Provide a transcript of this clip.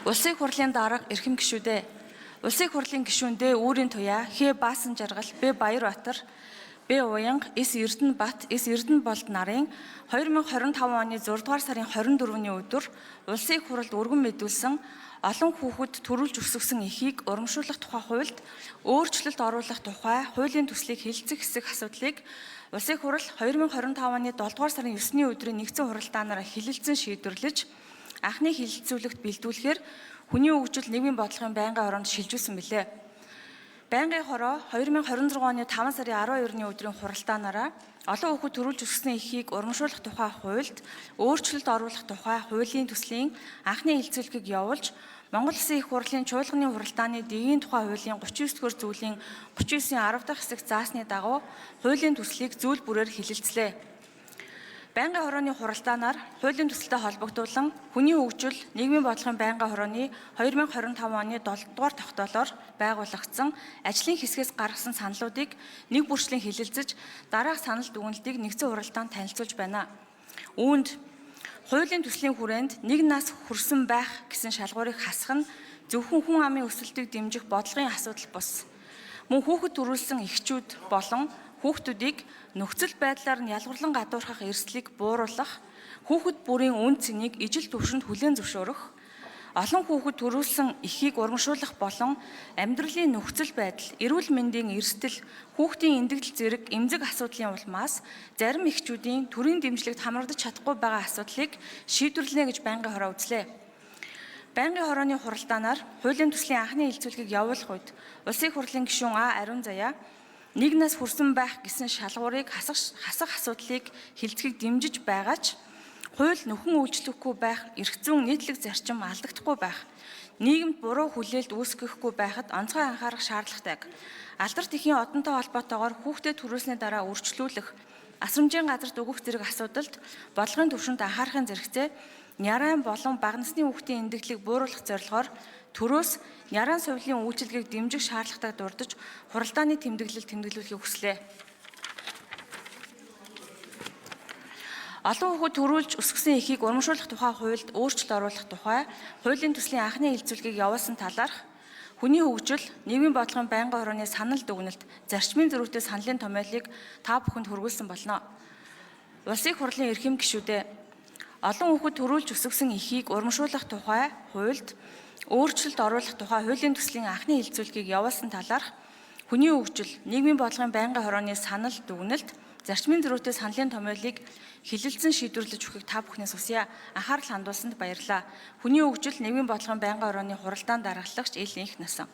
Улсын хурлын дарга эрхэм гишүүдээ. Улсын хурлын гишүүндээ Үүрийн Туяа, Х Баасан Жаргал, Б Баярбаатар, Б Уянга, С Эрдэнэбат, С Эрдэнэболд нарын 2025 оны 6 дугаар сарын 24-ний өдөр Улсын их хурлд өргөн мэдүүлсэн олон хүүхэд төрүүлж өсгөсөн эхийг урамшуулах тухай хуульд өөрчлөлт оруулах тухай хуулийн төслийг хэлэлцэх хэсэг асуудлыг Улсын их хурл 2025 оны 7 дугаар сарын 9-ний өдрийн нэгдсэн хуралдаанаар хэлэлцэн шийдвэрлэж анхны хэлэлцүүлэгт бэлдүүлэхээр хүний хөгжил нийгмийн бодлогын байнгын хороонд шилжүүлсэн билээ. Байнгын хороо 2026 оны 5 сарын 12-ны өдрийн хуралдаанаараа олон хүүхэд төрүүлж өсгөсөн эхийг урамшуулах тухай хуульд өөрчлөлт оруулах тухай хуулийн төслийн анхны хэлэлцүүлгийг явуулж Монгол Улсын их хурлын чуулганы хуралдааны дэгийн тухай хуулийн 39-р зүйлийн 39-ийн 10 дахь хэсэг заасны дагуу хуулийн төслийг зүйл бүрээр хэлэлцлээ. Байнгын хорооны хуралдаанаар хуулийн төсөлтэй холбогдуулан хүний хөгжил нийгмийн бодлогын байнгын хорооны 2025 оны 7 дугаар тогтоолоор байгуулагдсан ажлын хэсгээс гаргасан саналуудыг нэг бүрчлэн хэлэлцэж дараах санал дүгнэлтийг нэгдсэн хуралдаанд танилцуулж байна. Үүнд хуулийн төслийн хүрээнд нэг нас хүрсэн байх гэсэн шалгуурыг хасах нь зөвхөн хүн амын өсөлтийг дэмжих бодлогын асуудал бус. Мөн хүүхэд төрүүлсэн эхчүүд болон хүүхдүүдийг нөхцөл байдлаар нь ялгарлан гадуурхах эрсдлийг бууруулах, хүүхэд бүрийн үн цэнийг ижил түвшинд хүлээн зөвшөөрөх, олон хүүхэд төрүүлсэн эхийг урамшуулах болон амьдралын нөхцөл байдал, эрүүл мэндийн эрсдэл, хүүхдийн эндэгдэл зэрэг эмзэг асуудлын улмаас зарим эхчүүдийн төрийн дэмжлэгт хамрагдаж чадахгүй байгаа асуудлыг шийдвэрлэнэ гэж байнгын хороо үзлээ. Байнгын хорооны хуралдаанаар хуулийн төслийн анхны хэлэлцүүлгийг явуулах үед Улсын их хурлын гишүүн А Ариун Заяа нэг нас хүрсэн байх гэсэн шалгуурыг хасах асуудлыг хэлцгийг дэмжиж байгаа ч хууль нөхөн үйлчлэхгүй байх, эрх зүйн нийтлэг зарчим алдагдахгүй байх, нийгэмд буруу хүлээлт үүсгэхгүй байхад онцгой анхаарах шаардлагатай. Алдарт эхийн одонтой холбоотойгоор хүүхдэд төрүүлсний дараа үрчлүүлэх, асрамжийн газарт өгөх зэрэг асуудалд бодлогын түвшинд анхаарахын зэрэгцээ нярайн болон бага насны хүүхдийн эндэгдлийг бууруулах зорилгоор төрөөс нярайн сувилын үйлчилгээг дэмжих шаардлагатайг дурдж хуралдааны тэмдэглэл тэмдэглүүлэхийг хүслээ. Олон хүүхэд төрүүлж өсгөсөн эхийг урамшуулах тухай хуульд өөрчлөлт оруулах тухай хуулийн төслийн анхны хэлэлцүүлгийг явуулсан талаарх хүний хөгжил нийгмийн бодлогын байнгын хорооны санал дүгнэлт зарчмын зөрүүтэй саналын томьёолыг та бүхэнд хүргүүлсэн болно. Улсын их хурлын эрхэм гишүүдээ, олон хүүхэд төрүүлж өсгөсөн эхийг урамшуулах тухай хуульд өөрчлөлт оруулах тухай хуулийн төслийн анхны хэлэлцүүлгийг явуулсан талаарх хүний хөгжил нийгмийн бодлогын байнгын хорооны санал дүгнэлт зарчмын зөрүүтэй саналын томьёолыг хэлэлцэн шийдвэрлэж өгөхийг та бүхнээс хүсье. Анхаарал хандуулсанд баярлалаа. Хүний хөгжил нийгмийн бодлогын байнгын хорооны хуралдаан дараглагч Ил Инх Насан.